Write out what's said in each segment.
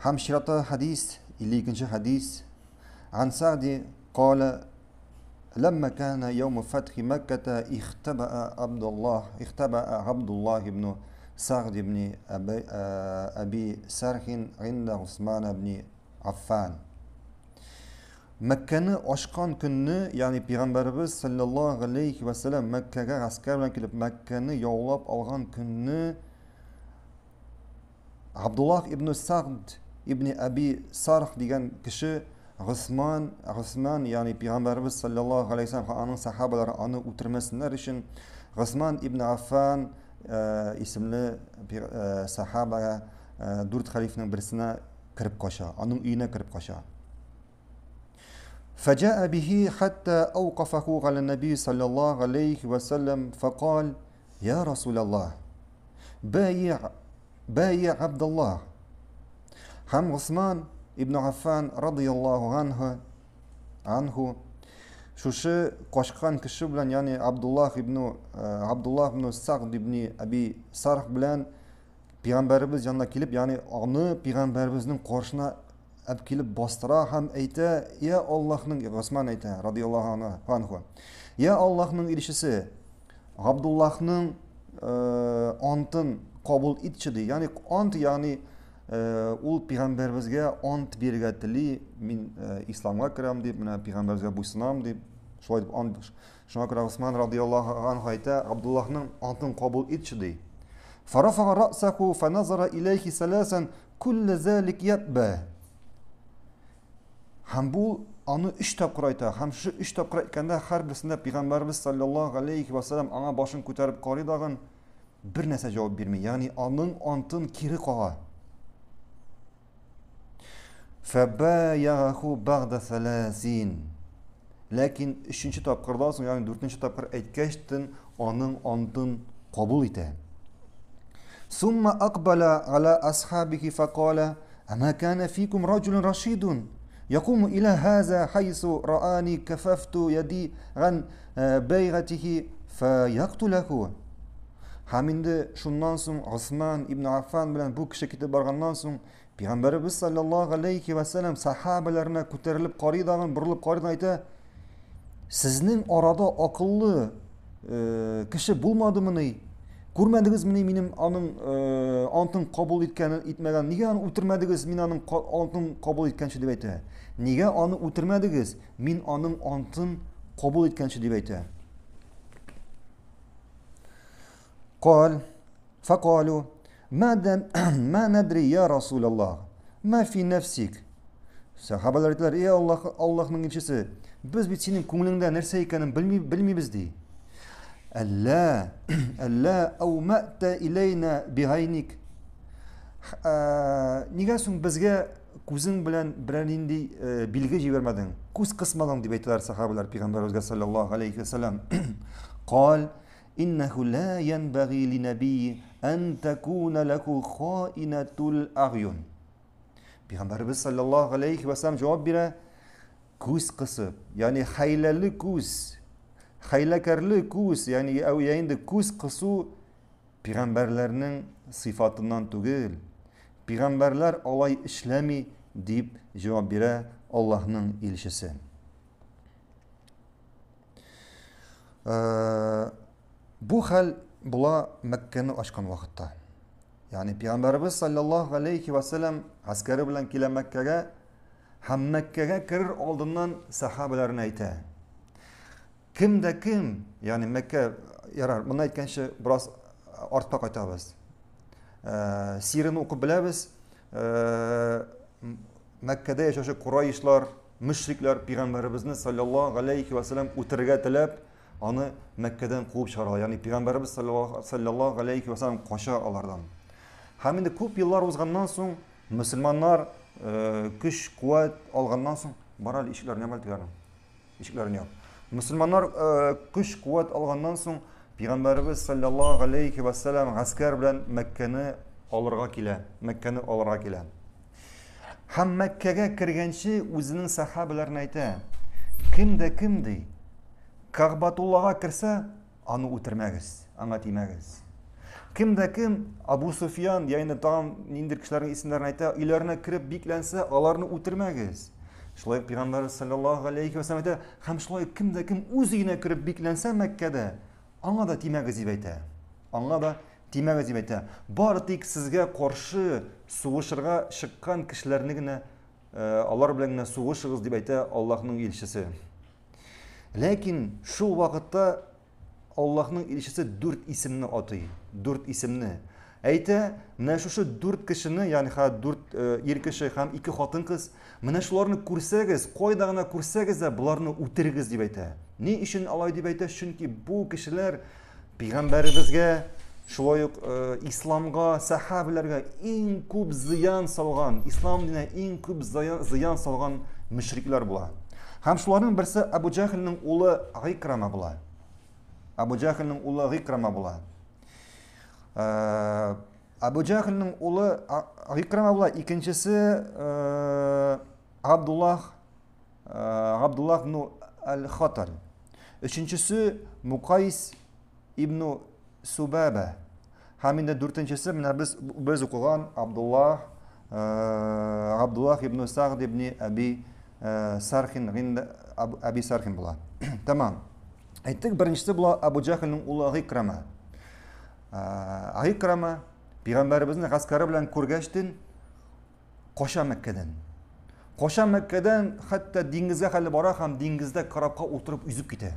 Һәм чиратта хәдис, 52 хәдис. Ан Сади قال لما كان يوم فتح مكة اختبأ عبد الله اختبأ عبد الله بن سعد بن أبي, أبي سرح عند عثمان بن Affan. Мәккәне ачкан көнне, ягъни пәйгамбәребез саллаллаһу алейхи ва саллям Мәккәгә гаскәр белән килеп Мәккәне яулап алган көнне Абдуллах ибн Сагд ибн Аби Сарх дигән кеше Госман, Госман, ягъни пәйгамбәребез саллаллаһу алейхи ва саллям һәм аның сахабалары аны үтермәсеннәр өчен Госман ибн Аффан исемле сахабага дүрт хәлифнең берсенә кереп кача, аның өенә кереп кача. فجاء به حتى أوقفه على النبي صلى الله عليه وسلم فقال يا رسول الله بايع بايع عبد الله Һәм Госман ибн Аффан радыяллаһу анху анху шушы качкан кеше белән, ягъни Абдуллах ибн Абдуллах ибн Сагд ибн Аби Сарх белән пәйгамбәребез янына килеп, ягъни аны пәйгамбәребезнең каршына әп килеп бастыра һәм әйтә, я Аллаһның Госман әйтә, радыяллаһу анху. Я Аллаһның илчесе, Габдуллаһның антын кабул итче ди. Ягъни ант, ягъни ул пәйгамбәребезгә ант бирергә тели, мин исламга керәм дип, менә пәйгамбәребезгә буйсынам дип, шулай дип ант. Шуңа күрә Госман радыяллаһу анху әйтә, Габдуллаһның антын кабул итче ди. Фарафага рәсәху фаназара иләйхи саласан кулле залик ябба. Һәм бу аны өч тапкыр әйтә. Һәм шушы өч тапкыр әйткәндә һәрберсендә пәйгамбәребез саллаллаһу алейхи ва саллям аңа башын күтәреп карый дагын бер нәрсә җавап бирми. Ягъни аның антын кире кага. Фәбәягаху багда саласин. Ләкин өченче тапкырдан соң, ягъни дүртенче тапкыр әйткәч, аның антын кабул итә. Сумма акбала аля асхабихи факала, أما كان فيكم رجل رشيد يقوم إلى هذا حيث رآني كففت يدي عن بيعته فيقتله. Һәм инде шуннан соң Госман ибн Аффан белән бу кеше китеп барганнан соң Пәйгамбәребез саллаллаһу алейхи ва саллям сахабаларына күтәрелеп карый дагын, борылып карый да әйтә: Сезнең арада акыллы кеше булмадымыни? Күрмәдегезмени минем аның антын кабул иткәнен, итмәгән? Нигә аны үтермәдегез, мин аның антын кабул иткәнче дип әйтә. Нигә аны үтермәдегез, мин аның антын кабул иткәнче дип әйтә. Кал, факалу, ма надри я Расулаллах, ма фи нәфсик. Сахабалар әйтәләр, "Эй Аллаһ, Аллаһның илчесе, без бит синең күңелеңдә нәрсә икәнен белми, белмибез" ди. Әллә, әллә аумәтә иләйнә бигайник. Нигә соң безгә күзең белән берәр нинди билге җибәрмәдең? Күз кысмадың дип әйтәләр сахабалар пәйгамбәребезгә саллаллаһу алейхи ва саллям. Кал иннәһу ла янбаги линәби ан такуна лаху хаинатул агюн. Пәйгамбәребез саллаллаһу алейхи ва саллям җавап бирә, күз кысып, ягъни хәйләле күз, хәйләкәрле күз, ягъни я инде күз кысу пәйгамбәрләрнең сыйфатыннан түгел. Пәйгамбәрләр алай эшләми дип җавап бирә Аллаһның илчесе. Бу хәл була Мәккәне ачкан вакытта. Ягъни пәйгамбәребез саллаллаһу алейхи ва саллям гаскәре белән килә Мәккәгә һәм Мәккәгә керер алдыннан сахабаларына әйтә. Кем дә кем, ягъни Мәккә, ярар, моны әйткәнче бераз артка кайтабыз. Сирен укып беләбез. Мәккәдә яшәүче курайшлар, мөшрикләр пәйгамбәребезне саллаллаһу алейхи ва саллям үтерергә теләп, аны Мәккәдән куып чыгаралар. Ягъни пәйгамбәребез саллаллаһу алейхи ва саллям кача алардан. Һәм инде күп еллар узганнан соң мөселманнар көч, куәт алганнан соң, бар әле ишекләрен яп әле Ишекләрен яп. Мөселманнар көч, куәт алганнан соң пәйгамбәребез саллаллаһу алейхи ва саллям гаскәр белән Мәккәне алырга килә. Мәккәне алырга килә. Һәм Мәккәгә кергәнче үзенең сахабаларына әйтә: Кем дә кем ди, Кәгъбатуллага керсә, аны үтермәгез, аңа тимәгез. Кем дә кем Абу Суфиян, я инде тагын ниндидер кешеләрнең исемнәрен әйтә, өйләренә кереп бикләнсә, аларны үтермәгез. Шулай ук пәйгамбәр саллаллаһу алейхи ва сәлләм әйтә, һәм шулай ук кем дә кем үз өенә кереп бикләнсә Мәккәдә, аңа да тимәгез дип әйтә. Аңа да тимәгез дип әйтә. Бары тик сезгә каршы сугышырга чыккан кешеләрне генә э, алар белән генә сугышыгыз дип әйтә Аллаһның илчесе. Ләкин шул вакытта Аллаһның илчесе дүрт исемне атый. Дүрт исемне. Әйтә, менә шушы дүрт кешене, ягъни ха дүрт э, ир кеше һәм ике хатын-кыз, менә шуларны күрсәгез, кайда гына күрсәгез дә, боларны үтерегез дип әйтә. Ни өчен алай дип әйтә? Чөнки бу кешеләр пәйгамбәребезгә, шулай ук э, исламга, сәхабәләргә иң күп зыян салган, ислам диненә иң күп зыян салган мөшрикләр була. Һәм шуларның берсе Абу Җахилның улы Гыйкрама була. Абу Җахилның улы Гыйкрама була. Э, Абу Җахилның улы Гыйкрама була, икенчесе э, Абдуллах э, Абдуллах ибн Аль-Хатал. Өченчесе Мукайс ибн Субаба. Һәм инде дүртенчесе менә без без укыган Абдуллах Абдуллах ибн Сагд ибн Аби Сархин Аби Сархин була. Тамам. Әйттек, беренчесе була Абу Җахилның улы Гыйкрама. Гыйкрама пәйгамбәребезне гаскәре белән күргәчтен Кача Мәккәдән. Кача Мәккәдән, хәтта диңгезгә хәле бара һәм диңгездә корабка утырып йөзеп китә.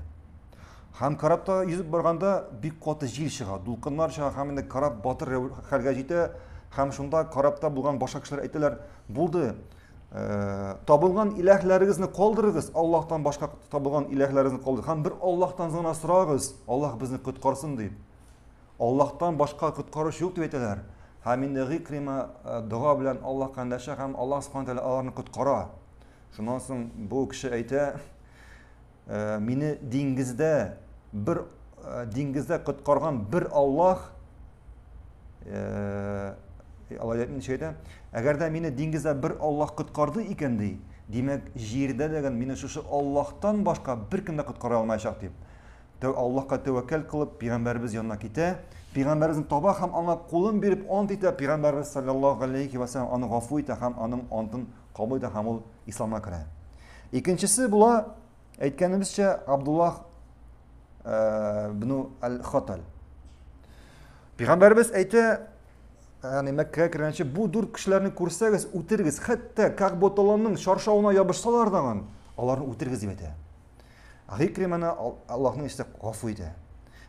Һәм корабта йөзеп барганда бик каты җил чыга, дулкыннар чыга һәм инде кораб батыр хәлгә җитә һәм шунда корабта булган башка кешеләр әйтәләр, булды, э, табылган иләһләрегезне калдырыгыз, Аллаһтан башка табылган иләһләрегезне калдырыгыз һәм бер Аллаһтан гына сорагыз, Аллаһ безне коткарсын дип. Аллаһтан башка коткаручы юк дип әйтәләр. Һәм инде Гыйкрима э, дога белән Аллаһка эндәшә һәм Аллаһ субхана тәгалә аларны коткара. Шуннан соң бу кеше әйтә, «Э, мине диңгездә бер э, диңгездә коткарган бер Аллаһ алай ничек әйтә? Әгәр дә мине диңгездә бер Аллаһ коткарды икән ди, димәк, җирдә дә мине шушы Аллаһтан башка беркем дә коткара алмаячак дип. Аллаһка тәвәккәл кылып, пәйгамбәребез янына китә. Пәйгамбәребезне таба һәм аңа кулын биреп ант итә. Пәйгамбәребез саллаллаһу галәйһи ва сәлләм аны гафу итә һәм аның антын кабул итә һәм ул исламга керә. Икенчесе була, әйткәнебезчә, Абдуллах э, бну аль-Хатал. Пәйгамбәребез әйтә, ягъни Мәккәгә кергәнче бу дүрт кешеләрне күрсәгез, үтерегез. Хәтта Кәгъбатулланың чаршавына ябышсалар да, аларны үтерегез дип әйтә. Гыйкриманы Аллаһның илчесе гафу итә.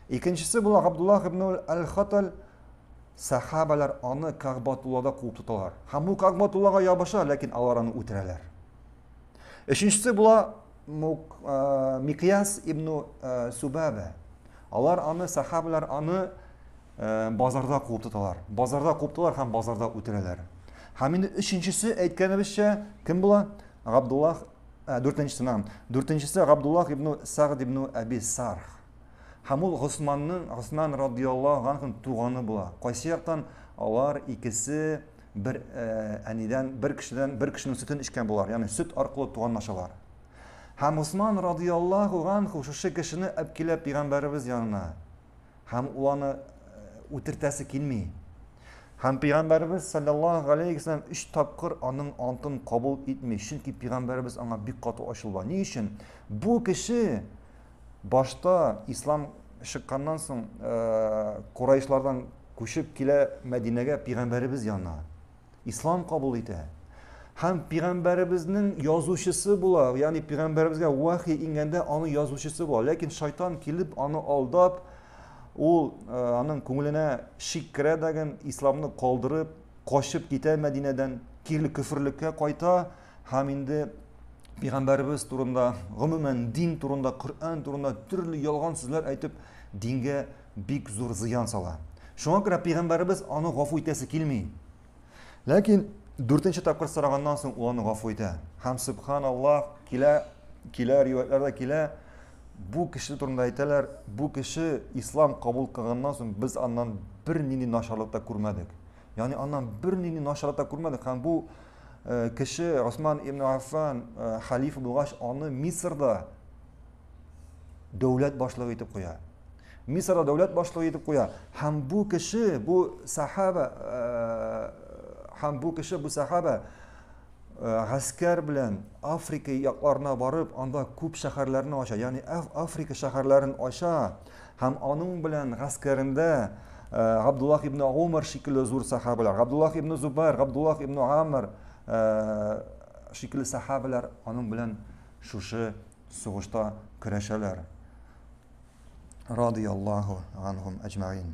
Икенчесе була Габдуллах ибн аль-Хатал сахабалар аны Кәгъбатуллада куып тоталар. Һәм ул Кәгъбатуллага ябыша, ләкин алар аны үтерәләр. Өченчесе була Микьяс ибн Субаба. Алар аны сахабалар аны базарда куып тоталар. Базарда куып тоталар һәм базарда үтерәләр. Һәм инде өченчесе әйткәнебезчә кем була? Габдуллах Ә, дүртенчесе, нәм. Дүртенчесе Габдуллах ибн Сагд ибн Әби Сарх. Һәм ул Госманның, Госман радияллаһу анху туганы була. Кайсы яктан алар икесе бер ә, әнидән, бер кешедән, бер кешенең сөтен эчкән булар. Ягъни сөт аркылы туганлашалар. Һәм Госман радияллаһу анху шушы кешене әп килә пәйгамбәребез янына. Һәм ул аны үтертәсе килми. Һәм пәйгамбәребез саллаллаһу галәйһи вәсәлләм өч тапкыр аның антын кабул итми, чөнки пәйгамбәребез аңа бик каты ачыла. Ни өчен? Бу кеше башта ислам чыкканнан соң Курайшлардан күчеп килә Мәдинәгә пәйгамбәребез янына. Ислам кабул итә. Һәм пәйгамбәребезнең язучысы була, ягъни пәйгамбәребезгә вахи иңгәндә аны язучысы була. Ләкин шайтан килеп аны алдап, ул э, аның күңеленә шик керә дәген, исламны калдырып, качып китә Мәдинәдән, кире көферлеккә кайта һәм инде пәйгамбәребез турында, гомумән дин турында, Коръән турында төрле ялган сүзләр әйтеп, дингә бик зур зыян сала. Шуңа күрә пәйгамбәребез аны гафу итәсе килми. Ләкин дүртенче тапкыр сораганнан соң ул аны гафу итә. Һәм субханаллах, килә, килә риваятларда килә, бу кеше турында әйтәләр, бу кеше ислам кабул кылганнан соң без аннан бернинди начарлык та күрмәдек. Ягъни аннан бернинди начарлык та күрмәдек һәм бу э, кеше Осман ибн Аффан э, халифа булгач, аны Мисырда дәүләт башлыгы итеп куя. Мисырда дәүләт башлыгы итеп куя. Һәм бу кеше, бу сахаба, һәм бу кеше, бу сахаба гаскәр белән Африка якларына барып, анда күп шәһәрләрне ача, ягъни Африка шәһәрләрен ача һәм аның белән гаскәрендә Габдуллах ибн Умар шикелле зур сахабалар, Габдуллах ибн Зубайр, Габдуллах ибн Амр шикелле сахабалар аның белән шушы сугышта көрәшәләр. Радияллаһу анхум әҗмәгин.